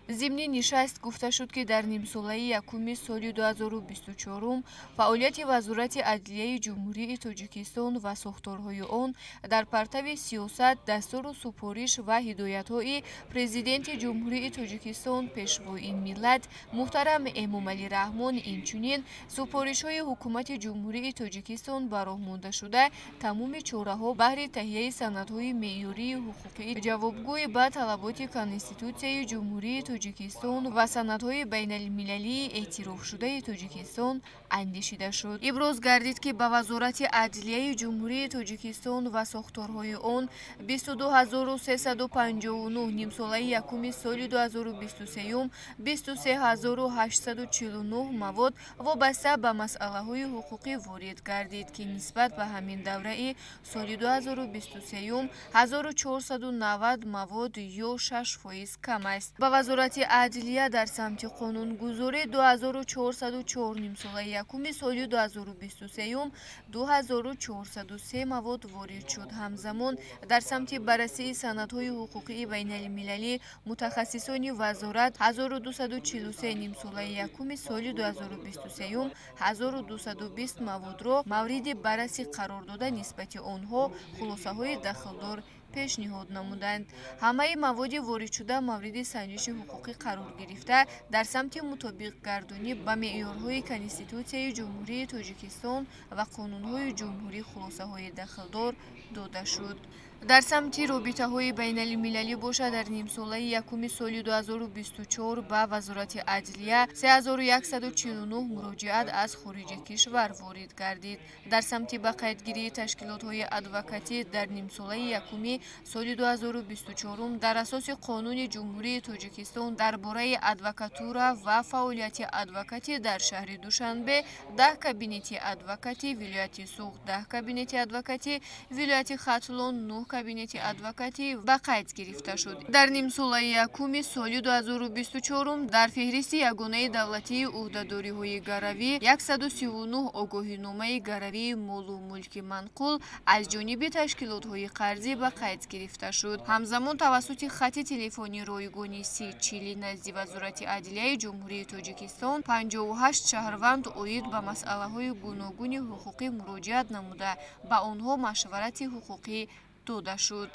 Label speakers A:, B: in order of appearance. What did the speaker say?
A: Зимни нишаст гуфта шуд, ки дар нимсолаи якуми соли 2024 фаъолияти Вазорати адлияи Ҷумҳурии Тоҷикистон ва сохторҳои он дар партави сиёсат, дастуру супориш ва ҳидоятҳои Президенти Ҷумҳурии Тоҷикистон, Пешвои миллат муҳтарам Эмомалӣ Раҳмон, инчунин супоришҳои Ҳукумати Ҷумҳурии Тоҷикистон ба роҳ мондашуда, тамоми чораҳо баҳри таҳияи санадҳои меъёрии ҳуқуқӣ, ҷавобгӯи ба талаботи Конститутсияи Ҷумҳурии Тоҷикистон ва санадҳои байналмилалии эътирофшудаи Тоҷикистон андешида шуд. Иброз гардид, ки ба Вазорати адлияи Ҷумҳурии Тоҷикистон ва сохторҳои он 22 359, нимсолаи якуми соли 2023 23 849 мавод вобаста ба масъалаҳои ҳуқуқӣ ворид гардид, ки нисбат ба ҳамин давраи соли 2023 1490 мавод ё 6% кам аст. Ба Вазорати адлия дар самти қонунгузорӣ 2404, нимсолаи якуми соли 2023 2403 мавод ворид шуд. Ҳамзамон дар самти баррасии санадҳои ҳуқуқии байналмилалӣ мутахассисони вазорат 1243, нимсолаи якуми соли 2023 1220 маводро мавриди баррасӣ қарор дода, нисбати онҳо хулосаҳои дахлдор пешниҳод намуданд. Ҳамаи маводи воридшуда мавриди санҷиши ҳуқуқӣ қарор гирифта, дар самти мутобиқгардонӣ ба меъёрҳои Конститутсияи Ҷумҳурии Тоҷикистон ва қонунҳои ҷумҳурӣ хулосаҳои дахлдор дода шуд. Дар самти робитаҳои байналмилалӣ бошад, дар нимсолаи якуми соли 2024 ба Вазорати адлия 3149 муроҷиат аз хориҷи кишвар ворид гардид. Дар самти ба қайдгирии ташкилотҳои адвокатӣ дар нимсолаи якуми соли 2024 дар асоси Қонуни Ҷумҳурии Тоҷикистон дар бораи адвокатура ва фаъолияти адвокатӣ дар шаҳри Душанбе 10 кабинети адвокатӣ, вилояти Суғд 10 кабинети адвокатӣ, вилояти Хатлон нӯҳ кабинети адвокатӣ ба қайд гирифта шуд. Дар нимсолаи якуми соли 2024 дар феҳристи ягонаи давлатии ӯҳдадориҳои гаравӣ 139 огоҳиномаи гаравии молу мулки манқул аз ҷониби ташкилотҳои қарзӣ ба қайд гирифта шуд. Ҳамзамон тавассути хати телефонии ройгони 3040 назди Вазорати адлияи Ҷумҳурии Тоҷикистон 58 шаҳрванд оид ба масъалаҳои гуногуни ҳуқуқӣ муроҷиат намуда, ба онҳо машварати ҳуқуқӣ дода шуд.